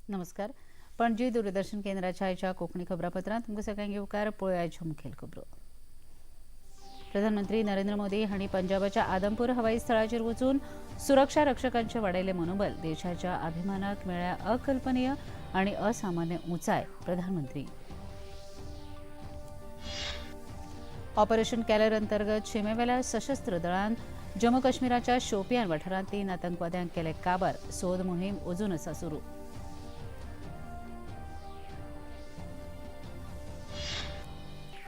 नमस्कार. पणजी दूरदर्शन केंद्राच्या आयच्या कोंकणी खबरापत्रांत तुमकां सगळ्यांक येवकार. पळोवया आयच्यो मुखेल खबरो. प्रधानमंत्री नरेंद्र मोदी हांणी पंजाबाच्या आदमपूर हवाई स्थळाचेर वचून सुरक्षा रक्षकांचे वाडयले मनोबल. देशाच्या अभिमानाक मेळ्ळ्या अकल्पनीय आनी असामान्य उंचाय. प्रधानमंत्री. ऑपरेशन कॅलर अंतर्गत शिमेवेल्या सशस्त्र दळान जम्मू काश्मीराच्या शोपियान वाठारांत 3 आतंकवाद्यांक केले काबार. सोद मोहीम अजून आसा सुरू.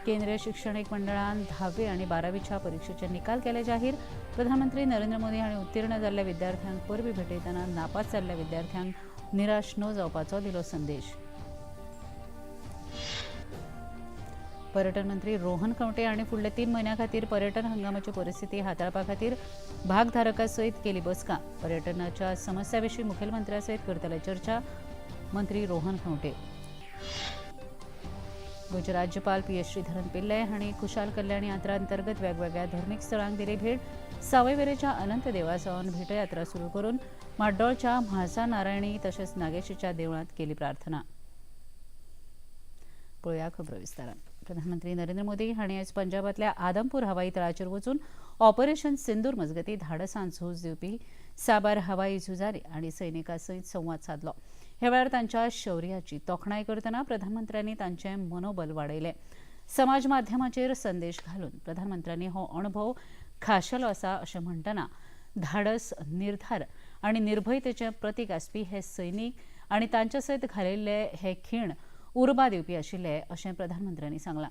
केंद्रीय शिक्षणीक मंडळान 10वी आनी 12वीच्या परीक्षेचे निकाल केले जाहीर. प्रधानमंत्री नरेंद्र मोदी हांणी उत्तीर्ण जाल्ल्या विद्यार्थ्यांक परबीं भेटयतना नापास जाल्ल्या विद्यार्थ्यांक निराश न जावपाचो दिलो संदेश. पर्यटन मंत्री रोहन खंवटे हांणी फुडल्या 3 म्हयन्यां खातीर पर्यटन हंगामाची परिस्थिती हाताळपा खातीर भागधारकां सयत केली बसका. पर्यटनाच्या समस्या विशीं मुखेलमंत्र्या सयत करतले चर्चा. मंत्री रोहन खंवटे. गोंयचे राज्यपाल पी एस श्रीधरन पिल्लय हांणी कुशाल कल्याण यात्रा अंतर्गत वेगवेगळ्या धर्मीक स्थळांक दिली भेट. सावयवेरेच्या अनंत देवासावन भेटयात्रा सुरू करून म्हाड्डोळच्या म्हाळसा नारायणी तशेंच नागेशीच्या देवळांत केली प्रार्थना. पळोवया खबरो विस्तारान. प्रधानमंत्री नरेंद्र मोदी हांणी आयज पंजाबांतल्या आदमपूर हवाई तळाचेर वचून ऑपरेशन सिंदूर मजगती धाडसान झूज दिवपी साबार हवाई झुजारी आनी सैनिकां सयत संवाद सादलो. ह्या वेळार तांच्या शौर्याची तोखणाय करतना प्रधानमंत्र्यांनी तांचें मनोबल वाडयलें. समाज माध्यमाचेर संदेश घालून प्रधानमंत्र्यांनी हो अणभव खाशेलो आसा अशें म्हणटना धाडस, निर्धार आनी निर्भयतेचें प्रतीक आसपी हे सैनीक आनी तांच्या सयत घालयल्ले हे खीण उर्बा दिवपी आशिल्ले अशें प्रधानमंत्र्यांनी सांगलां.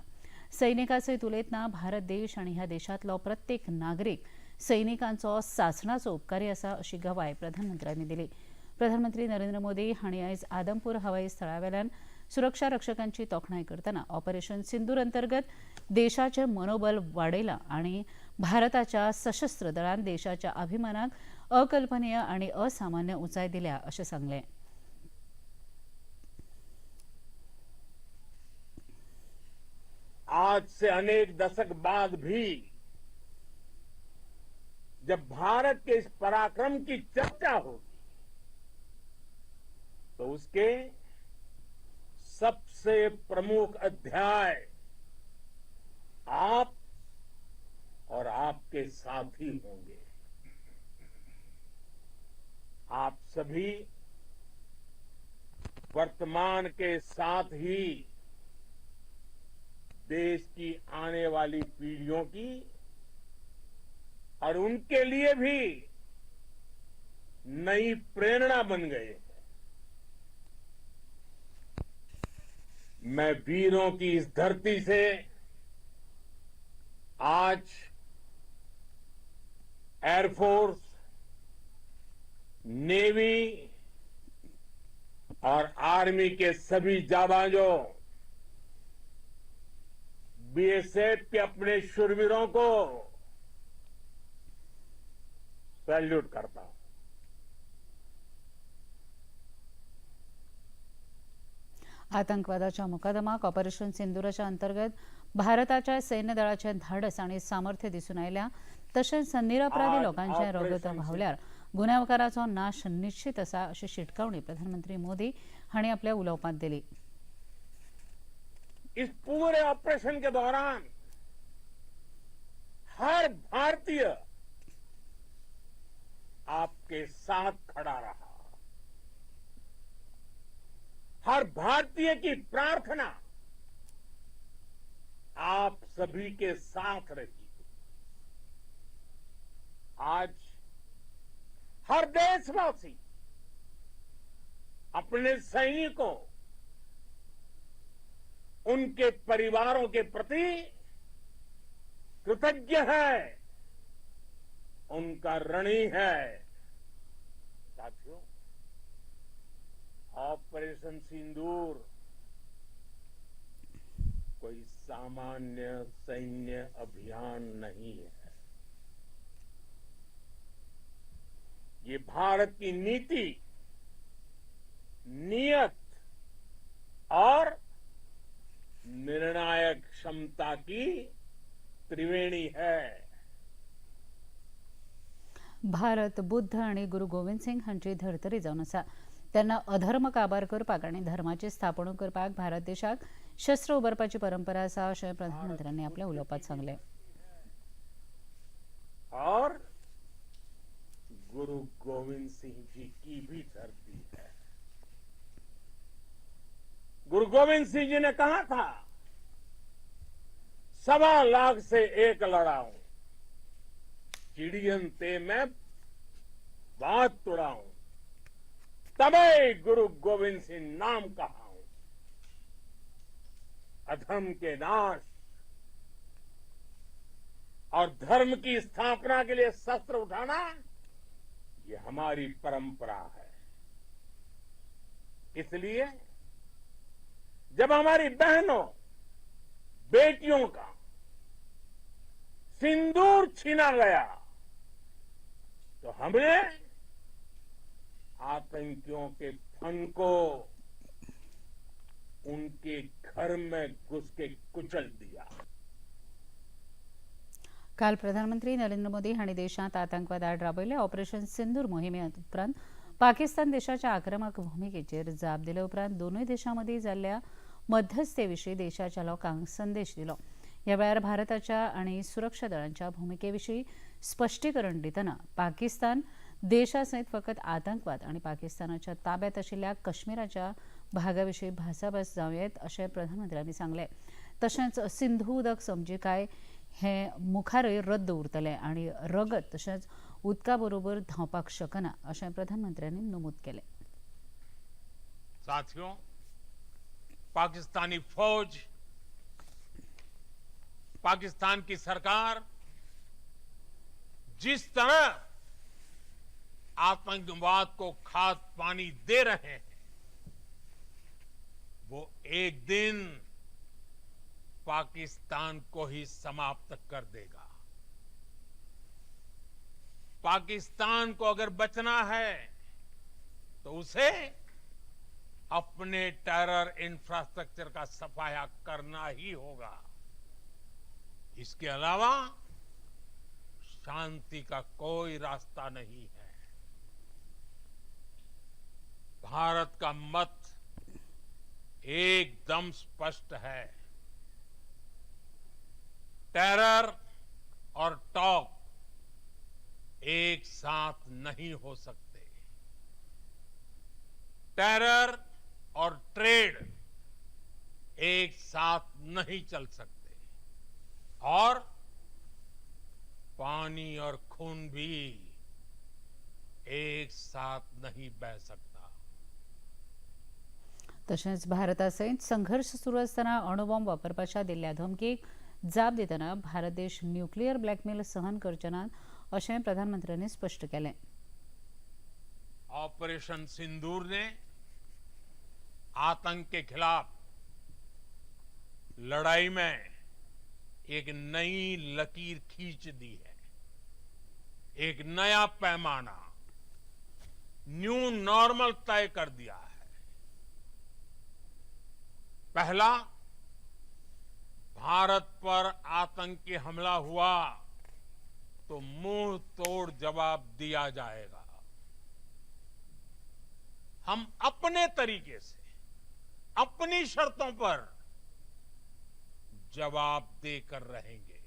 सैनिकां सयत उलयतना भारत देश आनी ह्या देशांतलो प्रत्येक नागरीक सैनिकांचो सासणाचो उपकारी आसा अशी गवाय प्रधानमंत्र्यांनी दिली. प्रधानमंत्री नरेंद्र मोदी हांणी आयज आदमपूर हवाई स्थळावेल्यान सुरक्षा रक्षकांची तोखणाय करतना ऑपरेशन सिंदूर अंतर्गत देशाचें मनोबल वाडयलां आनी भारताच्या सशस्त्र दळान देशाच्या अभिमानाक अकल्पनीय आनी असामान्य उंचाय दिल्या अशें सांगलें. आज से अनेक दशक बाद भी जब भारत के इस पराक्रम की चर्चा होगी तो उसके सबसे प्रमुख अध्याय आप और आपके साथी होंगे। आप सभी वर्तमान के साथ ही देश की आने वाली पीढ़ियों की और उनके लिए भी नई प्रेरणा बन गए हैं। मैं वीरों की इस धरती से आज एयरफोर्स, नेवी और आर्मी के सभी जाबांजों, बीएसएफ के अपने शूरवीरों को सैल्यूट करता हूं। आतंकवादाच्या मुकादमाक ऑपरेशन सिंदूराच्या अंतर्गत भारताच्या सैन्य दळाचे धाडस आनी सामर्थ्य दिसून आयल्या. तशेंच निरपराधी लोकांचे रगत व्हांवल्यार गुन्यांवकाराचो नाश निश्चित आसा अशी शिटकावणी प्रधानमंत्री मोदी हांणी आपल्या उलोवपांत दिली. इस पूरे ऑपरेशन के दौरान हर भारतीय आपके साथ खड़ा रहा। हर भारतीय की प्रार्थना आप सभी के साथ रही। आज हर देशवासी अपने सैनिकों, उनके परिवारों के प्रति कृतज्ञ है, उनका ऋणी है। साथियों, ऑपरेशन सिंदूर कोई सामान्य सैन्य अभियान नहीं है। ये भारत की नीति, नियत और निर्णायक क्षमता की त्रिवेणी है। भारत बुद्ध आनी गुरु गोविंद सिंग हांची धर्तरी जावन आसा। तेन्ना अधर्म काबार करपाक आनी धर्माची स्थापणूक करपाक भारत देशाक शस्त्र उबारपाची परंपरा आसा अशें प्रधानमंत्र्यांनी आपल्या उलोवपांत सांगलें। और गुरु गोविंद सिंह जी की भी धरती है। गुरु गोविंद सिंह जी ने कहा था, 1.25 लाख से एक लड़ाऊं, चिड़ियन ते मैं बात तुड़ाऊं, तबे गुरु गोविंद सिंह नाम कहाऊं। अधर्म के नाश और धर्म की स्थापना के लिए शस्त्र उठाना ये हमारी परंपरा है। इसलिए जब हमारी बहनों बेटियों का सिंदूर छीना गया तो हमने आतंकियों के फन को उनके घर में घुस के कुचल दिया। काल प्रधानमंत्री नरेंद्र मोदी हांणी देशांत आतंकवाद आड राबयल्ले ऑपरेशन सिंदूर मोहिमे उपरांत पाकिस्तान देशाच्या आक्रमक भुमिकेचेर जाप दिले उपरांत दोनूय देशां मदीं जाल्ल्या मध्यस्थे विशीं देशाच्या लोकांक संदेश दिलो। ह्या वेळार भारताच्या आनी सुरक्षा दळांच्या भुमिके विशीं स्पश्टीकरण दितना पाकिस्तान देशा सयत फकत आतंकवाद आनी पाकिस्तानाच्या ताब्यात आशिल्ल्या काश्मीराच्या भागा विशीं भासाभास जावं येत अशें प्रधानमंत्र्यांनी सांगलें। तशेंच सिंधू उदक समजिकाय हे मुखारय रद्द उरतलें आनी रगत तशेंच उदका बरोबर धांवपाक शकना अशें प्रधानमंत्र्यांनी नमूद केलें। साथियों, पाकिस्तानी फौज, पाकिस्तान की सरकार जिस तरह आतंकवाद को खाद पानी दे रहे हैं, वो एक दिन पाकिस्तान को ही समाप्त कर देगा। पाकिस्तान को अगर बचना है तो उसे अपने टेरर इंफ्रास्ट्रक्चर का सफाया करना ही होगा। इसके अलावा शांति का कोई रास्ता नहीं है। भारत का मत एकदम स्पष्ट है, टेरर और टॉक एक साथ नहीं हो सकते। टेरर और ट्रेड एक साथ नहीं चल सकते और पानी और खून भी एक साथ नहीं बह सकता। तशेंच भारता सयत संघर्ष सुरू असताना अणुबॉम्ब वापरपाच्या दिल्ल्या धमकीक जाप दितना भारत देश न्यूक्लियर ब्लॅकमेल सहन करचे नात अशें प्रधानमंत्र्यांनी स्पश्ट केलें। ऑपरेशन सिंदूर ने आतंक के खिलाफ लड़ाई में एक नई लकीर खींच दी है, एक नया पैमाना, न्यू नॉर्मल तय कर दिया है। पहला, भारत पर आतंकी हमला हुआ तो मुंह तोड़ जवाब दिया जाएगा। हम अपने तरीके से, अपनी शर्तों पर जवाब देकर रहेंगे।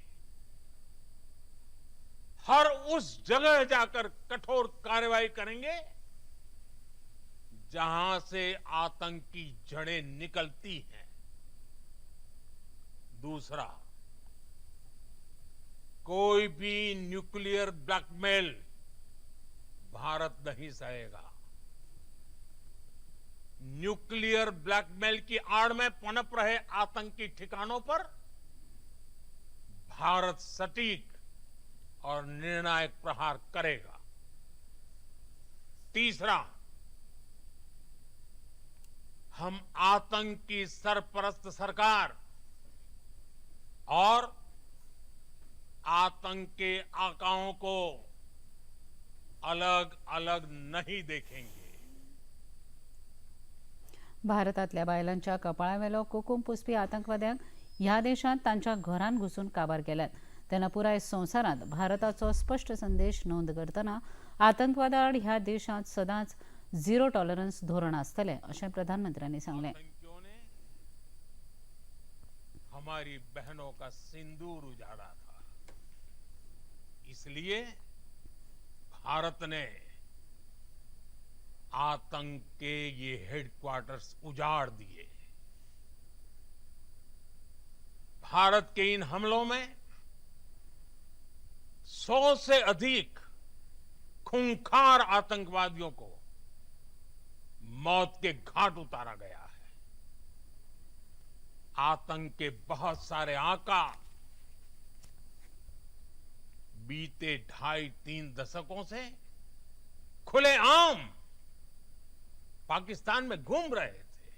हर उस जगह जाकर कठोर कार्रवाई करेंगे जहां से आतंक की जड़ें निकलती हैं। दूसरा, कोई भी न्यूक्लियर ब्लैकमेल भारत नहीं सहेगा। न्यूक्लियर ब्लैकमेल की आड़ में पनप रहे आतंकी ठिकानों पर भारत सटीक और निर्णायक प्रहार करेगा। तीसरा, हम आतंक की सरपरस्त सरकार और आतंक के आकाओं को अलग अलग नहीं देखेंगे। भारतांतल्या बायलांच्या कपाळावेलो कुकूम पुसपी आतंकवाद्यांक ह्या देशांत तांच्या घरांत घुसून काबार केल्यात। तेन्ना पुराय संवसारांत भारताचो स्पश्ट संदेश नोंद करतना आतंकवादा आड ह्या देशांत सदांच झिरो टॉलरन्स धोरण आसतलें अशें प्रधानमंत्र्यांनी सांगलें। हमारी बहनों का सिंदूर उजाड़ा था, इसलिए भारत ने आतंक के ये हेडक्वार्टर्स उजाड़ दिए। भारत के इन हमलों में 100 से अधिक खूंखार आतंकवादियों को मौत के घाट उतारा गया है। आतंक के बहुत सारे आका बीते 2.5-3 दशकों से खुलेआम पाकिस्तान में घूम रहे थे,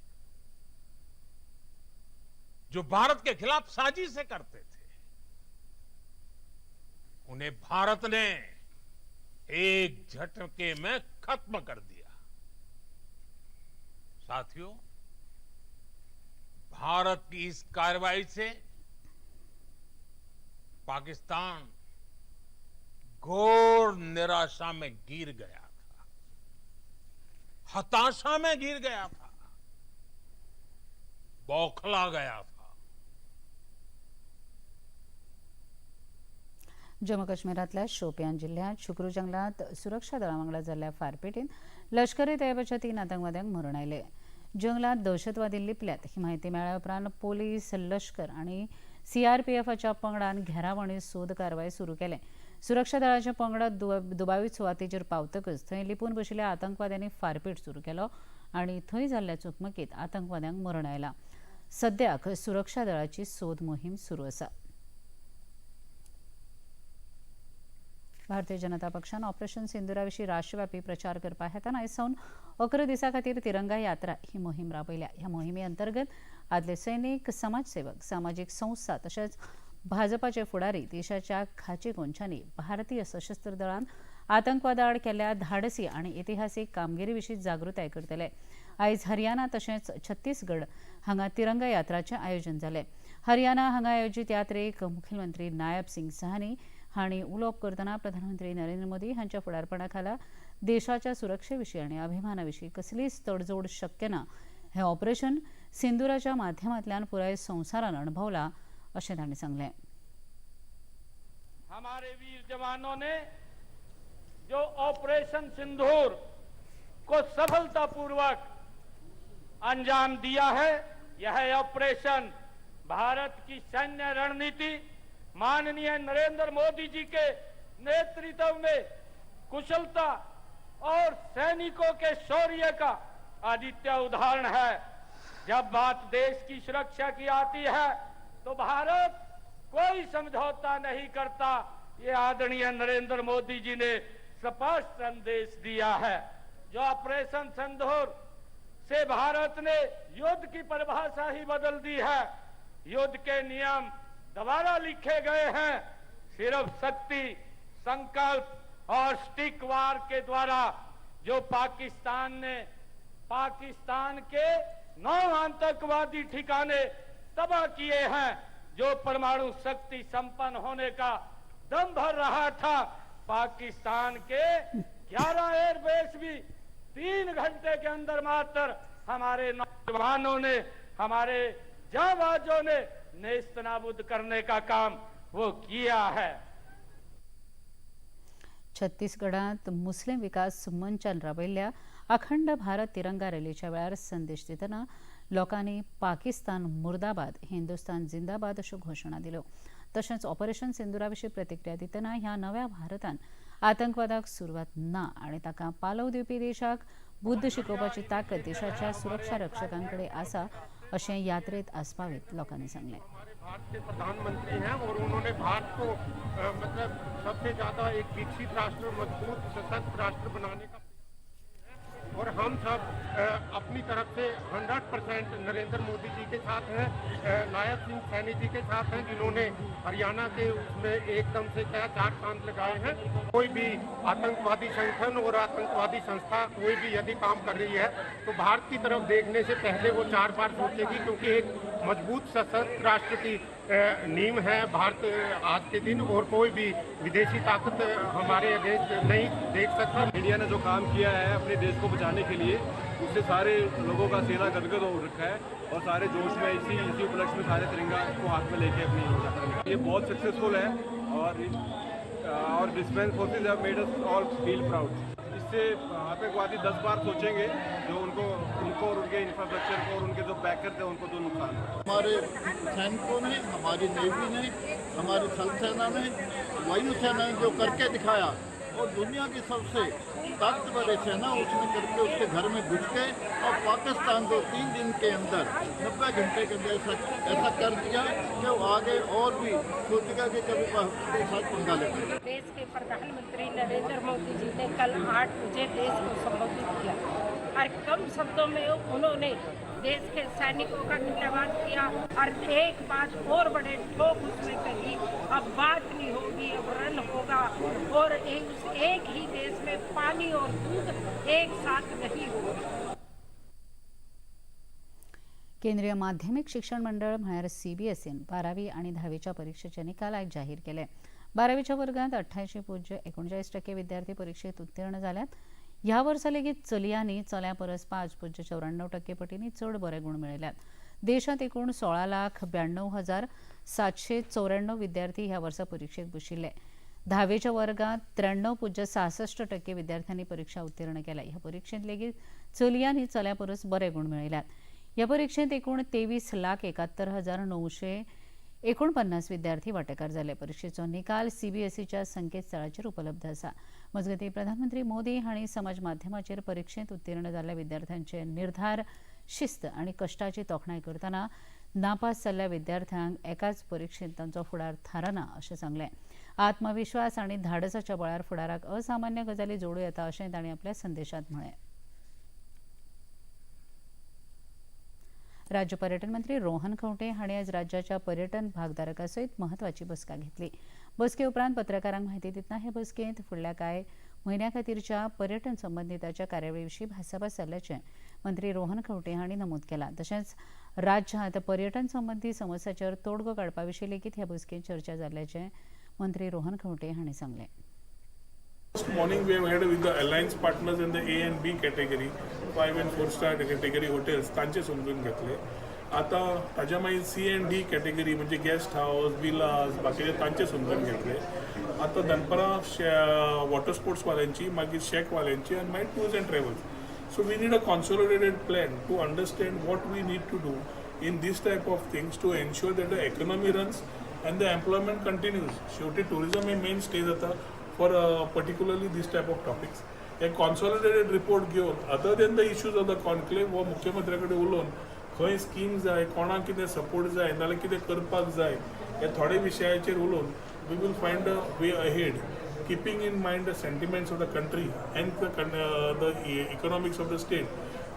जो भारत के खिलाफ साजिशें करते थे, उन्हें भारत ने एक झटके में खत्म कर दिया। साथियों, भारत की इस कार्रवाई से पाकिस्तान घोर निराशा में गिर गया था, हताशा में गिर गया था, बौखला गया था। जम्मू काश्मीरांतल्या शोपियान जिल्ह्यांत शुक्रू जंगलांत सुरक्षा दळां वांगडा जाल्ल्या फारपेटीन लश्कर ए तैयबाच्या 3 आतंकवाद्यांक मरण आयलें। जंगलांत दहशतवादी लिपल्यात ही म्हायती मेळ्ळ्या उपरांत पोलीस, लश्कर आनी सीआरपीएफाच्या पंगडान घेराव आनी सोद कारवाय सुरू केले। सुरक्षा दळाच्या पंगडात दुबावीत सुवातेचेर पावतकच थंय लिपून बशिल्ल्या आतंकवाद्यांनी फारपेट सुरू केलो आनी थंय जाल्ल्या चकमकीत आतंकवाद्यांक मरण आयलां। सद्याक सुरक्षा दळाची सोद मोहीम सुरू आसा। भारतीय जनता पक्षान ऑपरेशन सिंदुरा विशीं राष्ट्रव्यापी प्रचार करपा हेतान आयज सावन 11 दिसां खातीर तिरंगा यात्रा ही मोहीम राबयल्या। ह्या मोहिमे अंतर्गत आदले सैनिक, समाजसेवक, सामाजीक संस्था तशेंच भाजपाचे फुडारी देशाच्या खाची कोनशांनी भारतीय सशस्त्र दळान आतंकवादा आड केल्ल्या धाडसी आनी इतिहासीक कामगिरी विशीं जागृताय करतले। आयज हरियाणा तशेंच छत्तीसगड हांगा तिरंगा यात्राचें आयोजन जालें। हरियाणा हांगा आयोजीत यात्रेक मुखेलमंत्री नायब सिंग सहानी हांणी उलोवप करतना प्रधानमंत्री नरेंद्र मोदी हांच्या फुडारपणा खाला देशाच्या सुरक्षे विशीं आनी अभिमाना विशीं कसलीच तडजोड शक्य ना। हें ऑपरेशन सिंदुराच्या माध्यमांतल्यान पुराय संवसारान अणभवला अशें तांणी सांगलें। हमारे वीर जवानों ने जो ऑपरेशन सिंदूर को सफलतापूर्वक अंजाम दिया है, यह ऑपरेशन भारत की सैन्य रणनीति माननीय नरेंद्र मोदी जी के नेतृत्व में कुशलता और सैनिकों के शौर्य का अद्वितीय उदाहरण है। जब बात देश की सुरक्षा की आती है तो भारत कोई समझौता नहीं करता, ये आदरणीय नरेंद्र मोदी जी ने स्पष्ट संदेश दिया है। जो ऑपरेशन सिंदूर से भारत ने युद्ध की परिभाषा ही बदल दी है, युद्ध के नियम दोबारा लिखे गए हैं। सिर्फ शक्ति, संकल्प और स्टिक वार के द्वारा जो पाकिस्तान ने पाकिस्तान के 9 आतंकवादी ठिकाने तबाह किए हैं, जो परमाणु शक्ति संपन्न होने का दम भर रहा था, पाकिस्तान के 11 एयरबेस भी 3 घंटे के अंदर मात्र हमारे नौजवानों ने, हमारे जांबाजों ने नेस्तनाबूद करने का काम वो किया है। छत्तीसगडात मुस्लिम विकास मंचान राबयल्ल्या अखंड भारत तिरंगा रॅलीच्या वेळार संदेश दितना लोकांनी पाकिस्तान मुर्दाबाद, हिंदुस्तान जिंदाबाद अश्यो घोशणा दिल्यो। तशेंच ऑपरेशन सिंदुरा विशीं प्रतिक्रिया दितना ह्या नव्या भारतान आतंकवादाक सुरवात ना आनी ताका पालव दिवपी देशाक बुद्द शिकोवपाची ताकद देशाच्या सुरक्षा रक्षकां कडेन आसा अशें यात्रेत आस्पावीत लोकांनी सांगलें। भारत के प्रधानमंत्री हैं और उन्होंने भारत को मतलब सबसे ज्यादा एक विकसित राष्ट्र, मजबूत, सशक्त राष्ट्र बनाने का और हम सब अपनी तरफ से 100% नरेंद्र मोदी जी के साथ हैं, नायब सिंह सैनी जी के साथ हैं, जिन्होंने हरियाणा के उसमें एकदम से क्या चार चांद लगाए हैं। कोई भी आतंकवादी संगठन और आतंकवादी संस्था कोई भी यदि काम कर रही है तो भारत की तरफ देखने से पहले वो 4 बार सोचेगी, क्योंकि एक मजबूत सशक्त राष्ट्र की नींव है भारत आज के दिन, और कोई भी विदेशी ताकत हमारे अगेंस्ट नहीं देख सकता। इंडिया ने जो काम किया है अपने देश को बचाने के लिए, उससे सारे लोगों का सेना गदगद हो रखा है और सारे जोश में इसी इसी उपलक्ष्य में सारे तिरंगा को हाथ में लेके अपनी यात्रा। ये बहुत सक्सेसफुल है और defence forces have made us all feel proud. इससे आतंकवादी 10 बार सोचेंगे जो उनको उनको और उनके इंफ्रास्ट्रक्चर को और उनके जो बैकर्स हैं उनको जो नुकसान है। हमारे सैनिकों ने, हमारी नेवी ने, हमारी थल सेना ने, वायु सेना ने जो करके दिखाया, और दुनिया की सबसे ताकतवर सेना उसने करके उसके घर में घुस के और पाकिस्तान को 3 दिन के अंदर 90 घंटे के अंदर ऐसा कर दिया कि वो आगे और भी सोचेगा कि कभी के साथ पंगा लेगा। देश के प्रधानमंत्री नरेंद्र मोदी जी ने कल 8 बजे देश को संबोधित किया और कम शब्दों में उन्होंने देश के सैनिकों का धन्यवाद किया और एक बात और बड़े ठोक उसमें कही, अब बात नहीं होगी, अब रन होगा और एक ही देश में पानी और दूध एक साथ नहीं होगा। केंद्रीय माध्यमिक शिक्षण मंडळ म्हळ्यार सीबीएसईन 12वी आनी 10वीच्या परीक्षेचे निकाल आयज जाहीर केले। 12वीच्या वर्गांत 88.39% विद्यार्थी परीक्षेत उत्तीर्ण जाल्यात। ह्या वर्सा लेगीत चलयांनी चल्यां परस 5.94% पटींनी चड बरे गूण मेळयल्यात। देशांत एकूण 16,92,794 विद्यार्थी ह्या वर्सा परीक्षेक बशिल्ले। 10वीच्या वर्गांत 93.66% विद्यार्थ्यांनी परीक्षा उत्तीर्ण केल्या। ह्या परीक्षेंत लेगीत चलयांनी चल्यां परस बरे गूण मेळयल्यात। ह्या परीक्षेंत एकूण 23,71,949 विद्यार्थी वांटेकार जाले। परीक्षेचो निकाल सीबीएसईच्या संकेतस्थळाचेर उपलब्ध आसा। मजगतीं प्रधानमंत्री मोदी हांणी समाज माध्यमाचेर परीक्षेंत उत्तीर्ण जाल्ल्या विद्यार्थ्यांचे निर्धार, शिस्त आनी कश्टाची तोखणाय करतना नापास जाल्ल्या विद्यार्थ्यांक एकाच परीक्षेंत तांचो फुडार थारना अशें सांगलें। आत्मविश्वास आनी धाडसाच्या बळार फुडाराक असामान्य गजाली जोडूं येता अशें तांणी आपल्या संदेशांत म्हळें। राज्य पर्यटन मंत्री रोहन खंवटे हांणी आज राज्याच्या पर्यटन भागधारकां सयत म्हत्वाची बसका घेतली। बसके उपरांत पत्रकारांक म्हायती दितना हे बसकेंत फुडल्या कांय म्हयन्या खातीरच्या पर्यटन संबंदिताच्या कार्यावळी विशीं भासाभास जाल्ल्याचें मंत्री रोहन खंवटे हांणी नमूद केलां। तशेंच राज्यांत पर्यटन संबंदी समस्याचेर तोडगो काडपा विशीं लेगीत ह्या बसकेंत चर्चा जाल्ल्याचें मंत्री रोहन खंवटे हांणी सांगलें। First morning we have had with the alliance partners in the A and B category, 5 and 4 star category hotels तांचे समजून घेतले। आता ताज्या मागीर सी एंड डी कॅटेगरी म्हणजे गेस्ट हावस, विलास बाकीचे तांचे समजून घेतले। आता दनपरां वॉटर स्पोर्ट्सवाल्यांची, मागीर शॅकवाल्यांची आनी मागीर tours and travels. So we need a consolidated plan to understand what we need to do in this type of things to ensure that the economy runs and the employment continues. शेवटी tourism हे main stay जाता for particularly this type of topics. A consolidated report घेवन other than the issues of the conclave हो मुख्यमंत्र्या कडेन उलोवन खंय scheme जाय, कोणाक कितें सपोर्ट जाय, नाजाल्यार कितें करपाक जाय, हे थोडे विशयाचेर उलोवन we will find a way ahead, keeping in mind the sentiments of the country and the economics of the state.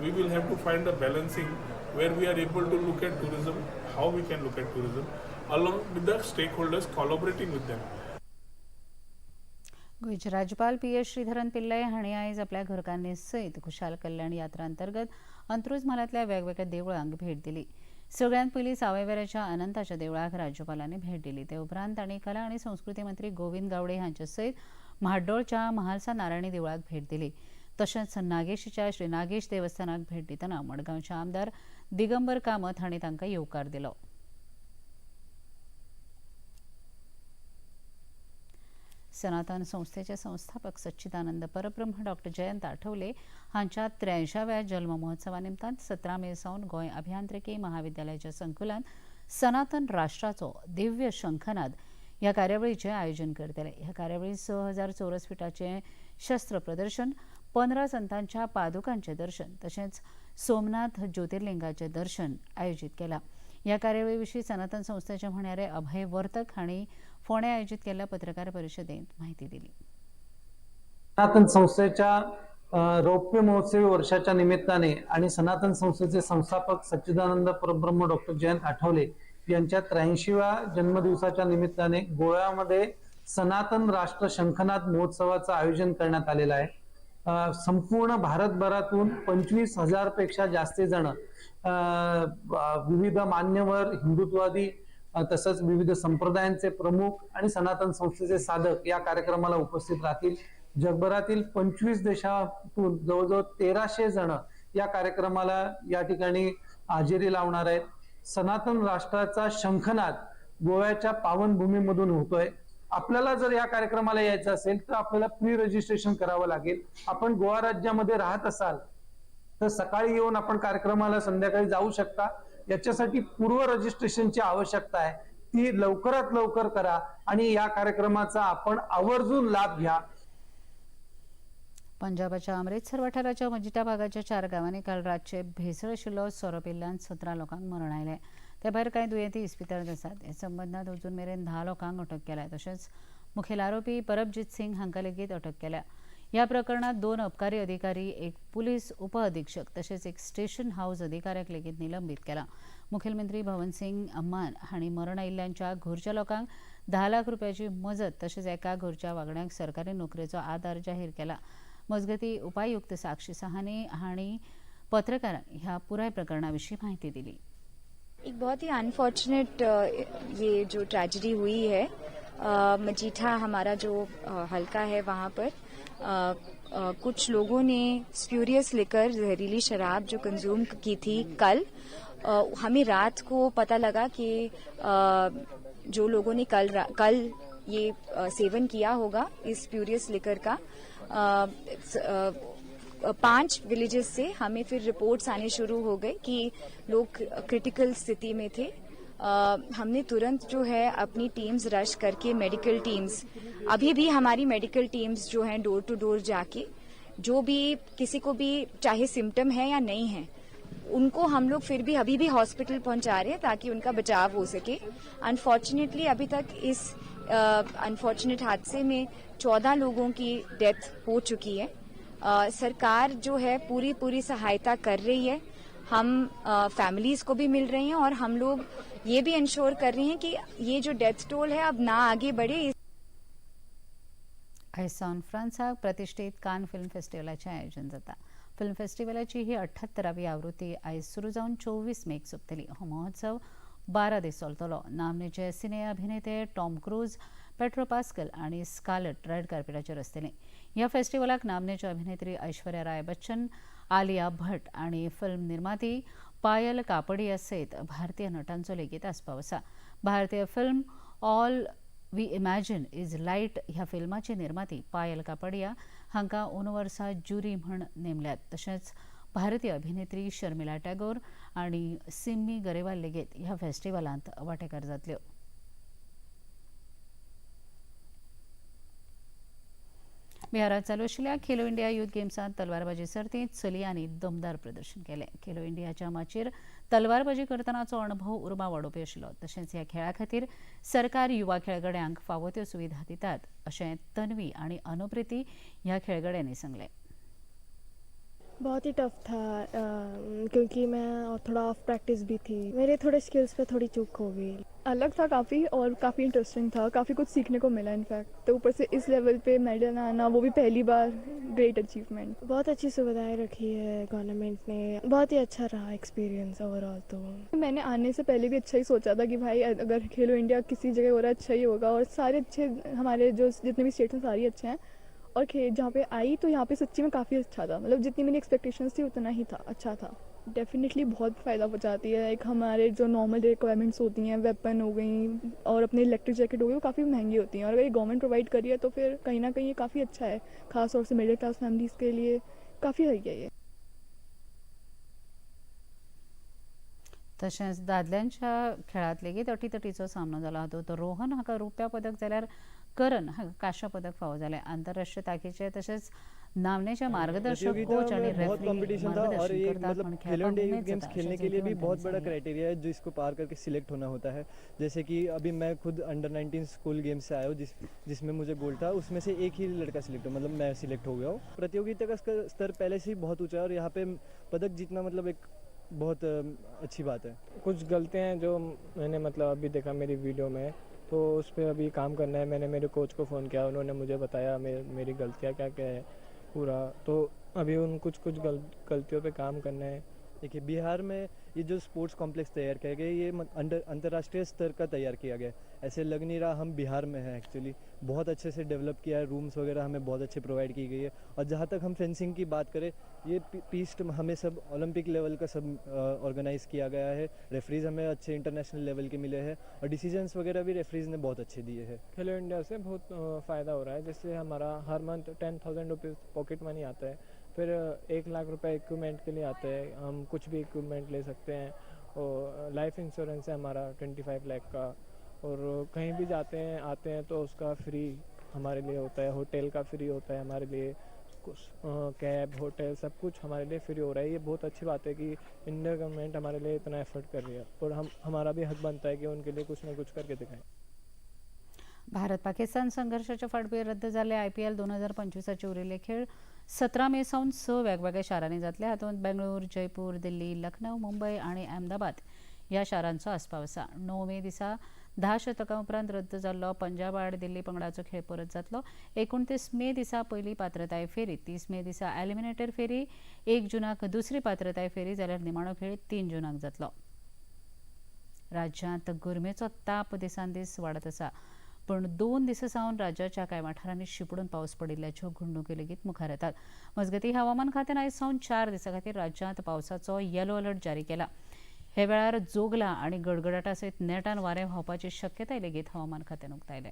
We will have to find a balancing where we are able to look at tourism, how we can look at tourism along with the stakeholders, collaborating with them. गोंयचे राज्यपाल P S Sreedharan Pillai हांणी आयज आपल्या घरकान्नी सयत खुशाल कल्याण यात्रा अंतर्गत अंत्रुज म्हालांतल्या वेगवेगळ्या देवळांक भेट दिली। सगळ्यांत पयलीं सावयवेऱ्याच्या अनंताच्या देवळाक राज्यपालांनी भेट दिली। ते उपरांत तांणी कला आनी संस्कृती मंत्री गोविंद गावडे हांचे सयत म्हाड्डोळच्या महालसा नारायणी देवळाक भेट दिली। तशेंच नागेशीच्या श्री नागेश देवस्थानाक भेट दितना मडगांवचे आमदार दिगंबर कामत हांणी तांकां येवकार दिलो। सनातन संस्थेचे संस्थापक सच्चिदानंद परब्रह्म डॉक्टर जयंत आठवले हांच्या 83व्या जल्म महोत्सवा निमतान 17 मे सावन गोंय अभियांत्रिकी महाविद्यालयाच्या संकुलान सनातन राष्ट्राचो दिव्य शंखनाद ह्या कार्यावळीचें आयोजन करतले। ह्या कार्यावळीत 6000 चौरस फिटाचें शस्त्र प्रदर्शन, 15 संतांच्या पादुकांचें दर्शन तशेंच सोमनाथ ज्योतिर्लिंगाचें दर्शन आयोजीत केलां। ह्या कार्यावळी विशीं सनातन संस्थेचे म्हणयारे अभय वर्तक हांणी फोंडें आयोजीत केल्ल्या पत्रकार परिशदेंत माहिती दिली। सनातन संस्थेच्या रौप्य महोत्सवी वर्षाच्या निमित्ताने आणि सनातन संस्थेचे संस्थापक सच्चिदानंद परब्रह्म डॉक्टर जयंत आठवले यांच्या 83व्या जन्मदिवसाच्या निमित्ताने गोव्यामध्ये सनातन राष्ट्र शंखनाद महोत्सवाचं आयोजन करण्यात आलेलं आहे. संपूर्ण भारतभरातून 25,000 पेक्षा जास्ती जण विविध मान्यवर, हिंदुत्ववादी, तसंच विविध संप्रदायांचे प्रमुख आणि सनातन संस्थेचे साधक या कार्यक्रमाला उपस्थित राहतील. जगभरातील 25 देशातून जवळजवळ 1300 जण या कार्यक्रमाला या ठिकाणी हजेरी लावणार आहेत. सनातन राष्ट्राचा शंखनाद गोव्याच्या पावनभूमीमधून होतोय. आपल्याला जर या कार्यक्रमाला यायचं असेल तर आपल्याला प्री रजिस्ट्रेशन करावं लागेल. आपण गोवा राज्यामध्ये राहत असाल तर सकाळी येऊन आपण कार्यक्रमाला संध्याकाळी जाऊ शकता. याच्यासाठी पूर्व रजिस्ट्रेशनची आवश्यकता आहे, ती लवकरात लवकर करा आणि या कार्यक्रमाचा आपण आवर्जून लाभ घ्या. पंजाबाच्या अमृतसर वाठाराच्या मजिठा भागाच्या 4 गांवांनी काल रातचे भेसळ आशिल्लो सोरो पिल्ल्यान 17 लोकांक मरण आयलें. ते भायर कांय दुयेंती इस्पितळांत आसात. हे संबंदांत अजून मेरेन 10 लोकांक अटक केल्या. तशेंच मुखेल आरोपी परबजीत सिंग हांकां लेगीत अटक केल्या. ह्या प्रकरणात 2 अबकारी अधिकारी, 1 पुलीस उपअधिक्षक तशेंच 1 स्टेशन हाऊस अधिकाऱ्याक लेगीत निलंबीत केला. मुखेलमंत्री भवन सिंग मान हांणी मरण आयिल्ल्यांच्या घरच्या लोकांक 10 लाख रुपयाची मजत तशेंच एका घरच्या वागण्याक सरकारी नोकरेचो आदार जाहीर केला. मजगती उपायुक्त साक्षी सहाने हांणी पत्रकारांक ह्या पुराय प्रकरणा विशीं माहिती दिली. एक बहुत ही अनफॉर्चुनेट ये जो ट्रेजेडी हुई है, मजीठा हमारा जो हल्का है वहाँ पर कुछ लोगों ने स्प्यूरियस लिकर, जहरीली शराब जो कंज्यूम की थी कल, हमें रात को पता लगा कि जो लोगों ने कल ये सेवन किया होगा इस स्प्यूरियस लिकर का, 5 विलेजेस से हमें फिर रिपोर्ट्स आने शुरू हो गए कि लोग क्रिटिकल स्थिति में थे. हमने तुरंत जो है अपनी टीम्स रश करके मेडिकल टीम्स, अभी भी हमारी मेडिकल टीम्स जो हैं डोर टू डोर जाके जो भी किसी को भी चाहे सिम्टम है या नहीं है उनको हम लोग फिर भी अभी भी हॉस्पिटल पहुंचा रहे हैं ताकि उनका बचाव हो सके. अनफॉर्चुनेटली अभी तक इस अनफॉर्चुनेट हादसे में 14 लोगों की डेथ हो चुकी है. सरकार जो है पूरी पूरी सहायता कर रही है. हम फैमिलीज को भी मिल रही हैं और हम लोग ये भी इंश्योर कर रहे हैं कि ये जो डेथ टोल है अब ना आगे बढ़े. आयज सावन फ्रांसाक प्रतिष्ठित कान फिल्म फेस्टिवलाचें आयोजन जाता. फिल्म फेस्टिवलाची ही 78वी आवृत्ती आयज सुरू जावन 24 मेक सोंपतली. हो महोत्सव 12 दीस चलतलो. नामनेचे सिने अभिनेते टॉम क्रूज, पेट्रो पास्कल आनी स्कारलेट रेड कार्पेटाचेर आसतले. ह्या फेस्टिवलाक नामनेच्यो अभिनेत्री ऐश्वर्या राय बच्चन, आलिया भट आनी फिल्म निर्माती पायल कापडिया सयत भारतीय नटांचो लेगीत आस्पाव आसा. भारतीय film all we imagine is light ह्या फिल्माची निर्माती पायल कापडिया हांकां अंदू वर्सा ज्युरी म्हण नेमल्यात. तशेंच भारतीय अभिनेत्री शर्मिला टॅगोर आनी सिम्मी गरेवाल लेगीत ह्या फेस्टिवलांत वांटेकार जातल्यो. बिहारात चालू आशिल्ल्या खेलो इंडिया युथ गेम्सांत तलवारबाजी सर्तींत चलयांनी दमदार प्रदर्शन केलें. खेलो इंडियाच्या माचयेर तलवारबाजी करतनाचो अणभव उर्बा वाडोवपी आशिल्लो. तशेंच ह्या खेळा खातीर सरकार युवा खेळगड्यांक फावो त्यो सुविधा दितात अशें तन्वी आनी अनुप्रिती ह्या खेळगड्यांनी सांगलें. बहुत ही टफ था क्योंकि मैं थोड़ा ऑफ प्रैक्टिस भी थी, मेरे थोड़े स्किल्स पे थोड़ी चूक हो गई. अलग था काफ़ी और काफ़ी इंटरेस्टिंग था, काफ़ी कुछ सीखने को मिला इनफैक्ट. तो ऊपर से इस लेवल पे मेडल आना, वो भी पहली बार, ग्रेट अचीवमेंट. बहुत अच्छी सुविधाएं रखी है गवर्नमेंट ने, बहुत ही अच्छा रहा एक्सपीरियंस ओवरऑल. तो मैंने आने से पहले भी अच्छा ही सोचा था कि भाई अगर खेलो इंडिया किसी जगह हो रहा है अच्छा ही होगा और सारे अच्छे हमारे जो जितने भी स्टेट्स हैं सारे अच्छे हैं. और जहाँ पे आई तो यहाँ पे सच्ची में काफ़ी अच्छा था, मतलब जितनी मेरी एक्सपेक्टेशंस थी उतना ही था, अच्छा था. डेफिनेटली बहुत फ़ायदा पहुँचाती है. एक हमारे जो नॉर्मल रिक्वायरमेंट्स होती हैं, वेपन हो गई और अपने इलेक्ट्रिक जैकेट हो गई, वो काफ़ी महंगी होती हैं और अगर ये गवर्नमेंट प्रोवाइड करी है तो फिर कहीं ना कहीं ये काफ़ी अच्छा है, खास तौर से मिडिल क्लास फैमिलीज़ के लिए काफ़ी सही है ये. तशेंच दादल्यांच्या खेळांत लेगीत अटीतटीचो सामनो जाला. हातूंत रोहन हाका रुप्या पदक जाल्यार करण हाका कांश्या पदक फावो जालें. आंतरराष्ट्रीय ताकीचे तशेंच नामनेचे मार्गदर्शक प्रतियोगिता कोच आणि में बहुत रेफरी कंपटीशन था और मार्गदर्शन ये करतात, मतलब पण खेलो खेळपाक इंडिया यूथ उमेद गेम्स जाता खेलने अशें के लिए भी जैतिवंतांनी बहुत बड़ा सांगलें। क्राइटेरिया है जो इसको पार करके सिलेक्ट होना होता है। जैसे कि अभी मैं खुद अंडर 19 स्कूल गेम्स से आया हूँ, जिसमें मुझे गोल्ड था, उसमें से एक ही लड़का सिलेक्ट हो, मतलब मैं सिलेक्ट हो गया हूँ। प्रतियोगिता का स्तर पहले से ही बहुत ऊँचा है और यहाँ पे पदक जीतना मतलब एक बहुत अच्छी बात है। कुछ गलतियाँ हैं जो मैंने मतलब अभी देखा मेरी वीडियो में, तो उस पर अभी काम करना है। मैंने मेरे कोच को फ़ोन किया, उन्होंने मुझे बताया मेरी गलतियाँ क्या क्या है पूरा, तो अभी उन कुछ कुछ गलतियों पे काम करना है। देखिए, बिहार में ये जो स्पोर्ट्स कॉम्प्लेक्स तैयार किया गया ये अंतर्राष्ट्रीय स्तर का तैयार किया गया है। ऐसे लग नहीं रहा हम बिहार में हैं। एक्चुअली बहुत अच्छे से डेवलप किया है, रूम्स वगैरह हमें बहुत अच्छे प्रोवाइड की गई है। और जहाँ तक हम फेंसिंग की बात करें, ये पीस्ट हमें सब ओलंपिक लेवल का सब ऑर्गेनाइज़ किया गया है। रेफरीज हमें अच्छे इंटरनेशनल लेवल के मिले हैं और डिसीजंस वगैरह भी रेफरीज ने बहुत अच्छे दिए हैं। खेलो इंडिया से बहुत फ़ायदा हो रहा है, जिससे हमारा हर मंथ 10,000 रुपीज़ पॉकेट मनी आता है, फिर 1 लाख रुपए इक्विपमेंट के लिए आते हैं, हम कुछ भी इक्विपमेंट ले सकते हैं। और लाइफ इंश्योरेंस है हमारा 25 लाख का, और कहीं भी जाते हैं आते हैं तो उसका फ्री हमारे लिए होता है, होटल का फ्री होता है हमारे लिए, कुछ कैब होटल सब कुछ हमारे लिए फ्री हो रहा है। ये बहुत अच्छी बात है कि इंडियन गवर्नमेंट हमारे लिए इतना एफर्ट कर रही है और हम हमारा भी हक बनता है कि उनके लिए कुछ ना कुछ करके दिखाएं। भारत पाकिस्तान संघर्षाच्या फाटभुंयेर रद्द जाल्ले IPL 2025 उरिल्ले खेळ 17 मे सावन 6 वेगवेगळ्या शारांनी जातले। हातूंत बेंगळूर, जयपूर, दिल्ली, लखनौ, मुंबय आनी अहमदाबाद ह्या शारांचो आस्पाव आसा। 9 मे दिसा 10 शतकां उपरांत रद्द जाल्लो पंजाब आड दिल्ली पंगडाचो खेळ परत जातलो। 29 मे दिसा पयली पात्रताय फेरी, 30 मे दिसा एलिमिनेटर फेरी, 1 जुनाक दुसरी पात्रताय फेरी जाल्यार निमाणो खेळ 3 जुनाक जातलो। राज्यांत गरमेचो ताप दिसान दीस वाडत आसा, पण 2 दिसां सावन राज्याच्या कांय वाठारांनी शिपडून पावस पडिल्ल्याच्यो घडणुको लेगीत मुखार येतात। मजगतीं हवामान खात्यान आयज सावन 4 दिसां खातीर राज्यांत पावसाचो येलो अलर्ट जारी केला। हे वेळार जोगला आनी गडगडाटा सयत नेटान वारें व्हांवपाची शक्यताय लेगीत हवामान खात्यान उक्तायल्या।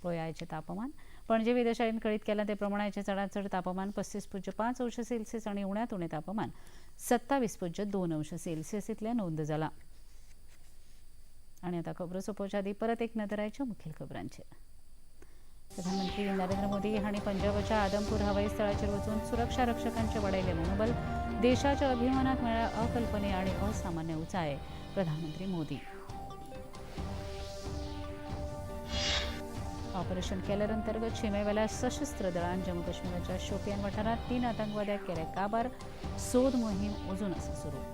पळोवया आयचें तापमान। पणजे वेधशाळेन कळीत केलां ते प्रमाण आयचें चडांत चड तापमान 35.5 अंश सेल्सियस आनी उण्यांत उणें तापमान 27.2 अंश सेल्सियस इतलें नोंद जालां। आणि आता खबरो सोंपोवच्या आदी परत एक नदर आयच्या मुखेल खबरांचेर। प्रधानमंत्री नरेंद्र मोदी हांणी पंजाबाच्या आदमपूर हवाई स्थळाचेर वचून सुरक्षा रक्षकांचे वाडयले मनोबल, देशाच्या अभिमानाक मेळ्ळ्या अकल्पनीय आणि असामान्य उंचाय, प्रधानमंत्री मोदी। ऑपरेशन केलर अंतर्गत शिमेवेल्या सशस्त्र दळान जम्मू काश्मीराच्या शोपियान वाठारांत 3 आतंकवाद्यांक केले काबार, सोद मोहीम अजून आसा सुरू।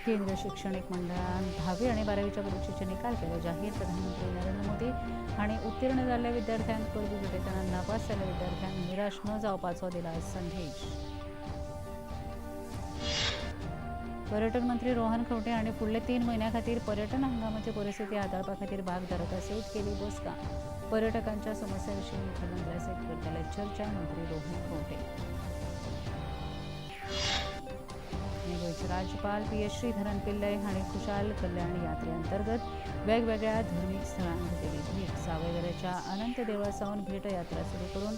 केंद्रीय शिक्षणीक मंडळान 10वी आनी 12वीच्या परिक्षेचे निकाल केले जाहीर। प्रधानमंत्री नरेंद्र मोदी हांणी उत्तीर्ण जाल्ल्या विद्यार्थ्यांक परबीं भेटयतना नापास जाल्ल्या विद्यार्थ्यांक निराश न जावपाचो दिला संदेश। पर्यटन मंत्री रोहन खंवटे हांणी फुडले 3 म्हयन्यां खातीर पर्यटन हंगामाची परिस्थिती हाताळपा खातीर भागधारकां सयत केली बसका। पर्यटकांच्या समस्या विशीं मुखेलमंत्र्या सयत करतले चर्चा, मंत्री रोहन खंवटे। गोंयचे राज्यपाल PS Sreedharan Pillai हांणी खुशाल कल्याण यात्रे अंतर्गत वेगवेगळ्या धर्मीक स्थळांक दिली भेट। सावयवेऱ्याच्या अनंत देवळा सावन भेट यात्रा सुरू करून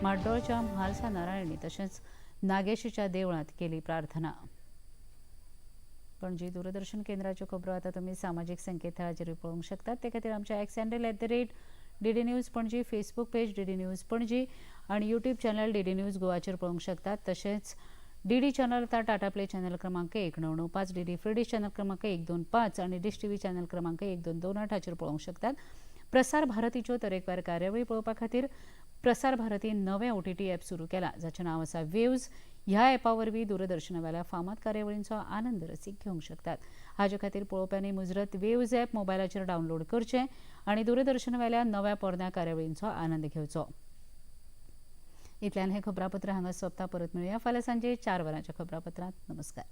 म्हाड्डोळच्या म्हालसा नारायणी तशेंच नागेशीच्या देवळांत केली प्रार्थना। पणजी दूरदर्शन केंद्राच्यो खबरो आतां तुमी सामाजीक संकेतथळाचेर पळोवंक शकतात। ते खातीर आमच्या X handle @DD News Panaji, Facebook page DD News Panaji आनी यूट्यूब चॅनल DD news गोवाचेर पळोवंक शकतात। तशेंच डीडी चॅनल आता टाटा प्ले चॅनल क्रमांक 1995, डीडी फ्री डिश चॅनल क्रमांक 125 आणि डिश टीव्ही चॅनल क्रमांक 1228 हाचेर पळोवंक शकतात। प्रसार भारतीच्यो तरेकवार कार्यावळी पळोवपा खातीर प्रसार भारतीन नवें OTT app सुरू केला, जाचें नांव आसा वेव्ज। ह्या ॲपा वरवीं दूरदर्शनावेल्या फामाद कार्यावळींचो आनंद रसीक घेवंक शकतात। हाजे खातीर पळोवप्यांनी मुजरत वेव्ज ॲप मोबायलाचेर डावनलोड करचें आनी दूरदर्शनावेल्या नव्या पोरण्या कार्यावळींचो आनंद घेवचो। इतल्यान हें खबरापत्र हांगा सोंपता। परत मेळुया फाल्यां सांजे 4 वरांच्या खबरापत्रांत। नमस्कार।